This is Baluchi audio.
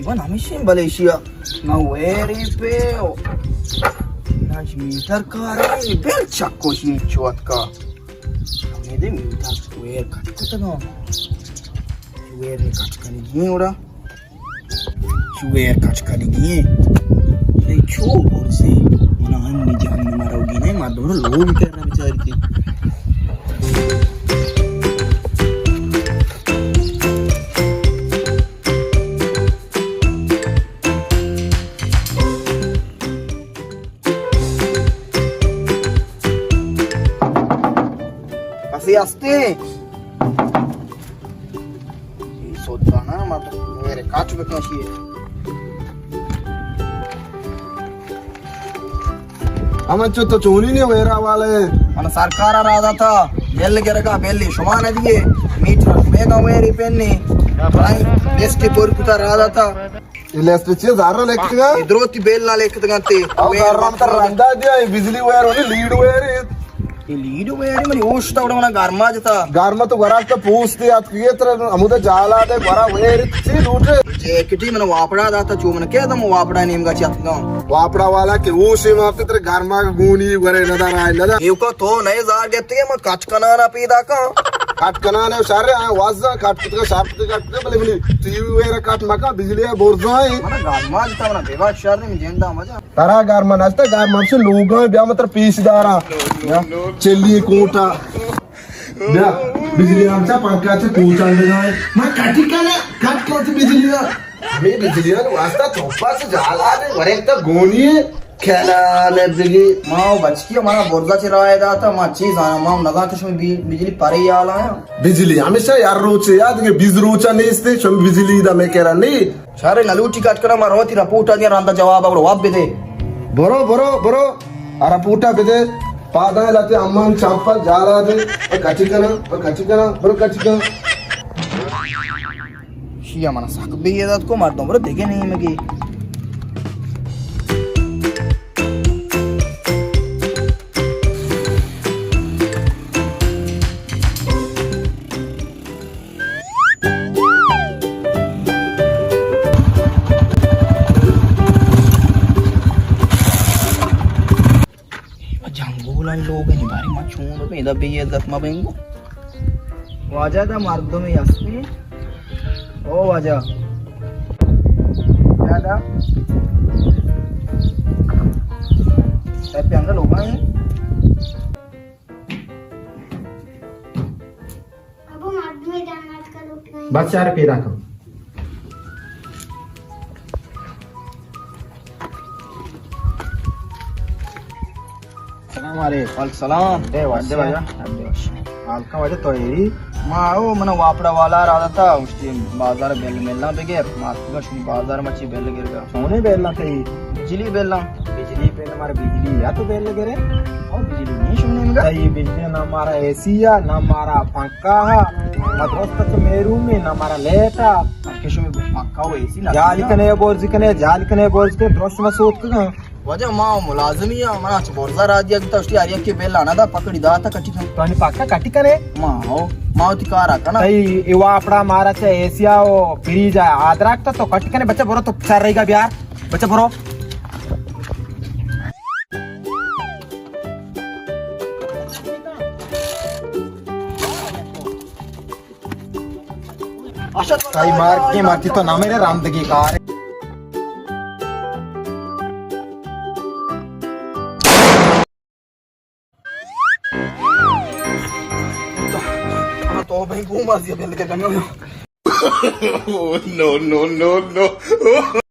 من ہمیشی بلے ایشیا نہ ویری پہ، نہ میٹر کارے، بل چکوشی چوت کا۔ ہمیں دے میٹر ویر کٹ کتگا۔ ویر نے کٹ کنگی ہیں اوڑا۔ چو ویر کٹ کنگی ہیں۔ اے چو برزے۔ منا ہنی جہنم ءَ روگی نہیں، مردم لوگ کرنا بیچاری تھی۔ کسی ہستے؟ اے سودا نا، ما تو میرے کاٹ بکشی۔ ہم چو تو چونی نے ویرا والے۔ من سرکار ءَ را داتا، بل گرگا بل شما نہ دیے، میٹر شمے گا ویری پن نے، بھائی، لسٹ پر کتا را داتا۔ اے لسٹ چے زارا لکھتگا؟ اے دروتی بل نہ لکھتگا تے۔ او گرم تر رندا دیا، اے بجلی ویر ہونی، لیڈ ویر اے۔ اے لیڈ ویر منی اوشتا وڑا منا گرما جتا۔ گرما تو گرا تو پوستے ات کیے تر ہمودا جالا دے گرا ویر چی لوٹے۔ جیکٹی من واپڑا داتا، چو من کہہ دم واپڑا نیمگا چتگا۔ واپڑا والا کے اوشے مارتے تر گرما گونی ورے ندا رائے ندا۔ ایوکا تو نئے زار گتے من کچ کنانا پیدا کاں۔ کٹ کنان ءَ شر ءَ، آ وازاں کٹ کتگ، شر کتگ، کٹ کتگ، بلے منی ٹی وی وغیرہ کٹ مکن، بجلی ءَ برزا ایں۔ منا گرما جتا، منا بے بات شر نہیں، جندا مزہ۔ ترا گرما نشتا، گرما ہمشی لوگاں، بیا من ترا پیش داراں۔ بیا، چلی کوٹا۔ بیا، بجلی ہمشا پنکھا چے کوچا لگا ہے۔ من کٹی کنا، کٹ کٹ بجلی ءَ۔ ہمے بجلی ءِ واسطہ چوپا چے جالا دے، ورے تا گونی ہے۔ کھیلا نے بگی۔ ما و بچکی منا برزا چے رائے داتا، ما چی زانا، ما نزانتا شمی بی-، بجلی پرے یال آیا۔ بجلی ہمیشہ یار روچے یاد کے بیز روچا نیستے، شمی بجلی دا میں کرا نہیں۔ شارے نلوٹی کٹ کرا، ما روتی رپورٹا دیا، راندا جواب اگڑو واب بدے۔ برو، برو، برو، آ رپورٹا بدے، پادا لاتے امان چمپل جالا دے، او کچی کنا، او کچی کنا، برو کچی کنا۔ شیا منا سک بے عزت کو مردم برو دیگه نیمگی۔ جنگولانی لوگ ہیں، باری ما چون رو پیدا بے عزت ما بینگو۔ واجہ دا مردمی ہستی۔ او واجہ۔ کیا دا؟ اے پیانگا لوگا ہیں۔ ابو مردمی دان آج کل اٹھ گئے۔ بس چار پیدا کن۔ السلام علیکم۔ وعلیکم السلام۔ اے واجہ۔ اے واجہ۔ اے واجہ۔ حال کا واجہ تو ایری؟ ما او منا واپڑا والا را داتا، اشتی بازار بیل ملنا بگیر، ما گشت بازار مچی بیل گرگا۔ سونے بیل نہ تئی؟ بجلی بیل نہ۔ بجلی بیل مارا بجلی یا تو بیل گرے؟ او بجلی نہیں شونے مگا۔ تئی بجلی نہ مارا اے سی یا، نہ مارا پنکھا ہا، ما دوست تو میرو میں نہ مارا لیٹ ہا۔ کہ شمی پنکھا و اے سی نہ جال کنے بورزی کنے، جال کنے بورزی کنے، درست ما سوت کگا۔ واجہ ما ملازمی ہاں، منا چہ برزا را دیا گتا، اشتی ہر یکی بیل آنا دا، پکڑی داتا کٹی کن۔ تو انی پکا کٹی کنے؟ ما ہو، ما وتی کارا کنا۔ تئی ایوا اپڑا مارا چہ اے سی آ و فریج آ آدراک تا تو کٹی کنے، بچہ برو تو چار رہی گا بیار، بچہ برو۔ تئی مار کے مرتی تو نہ میرے رام دگی کار۔ تو بھائی گھوم آ دیا بیل کے دنگا۔ نو، نو، نو، نو۔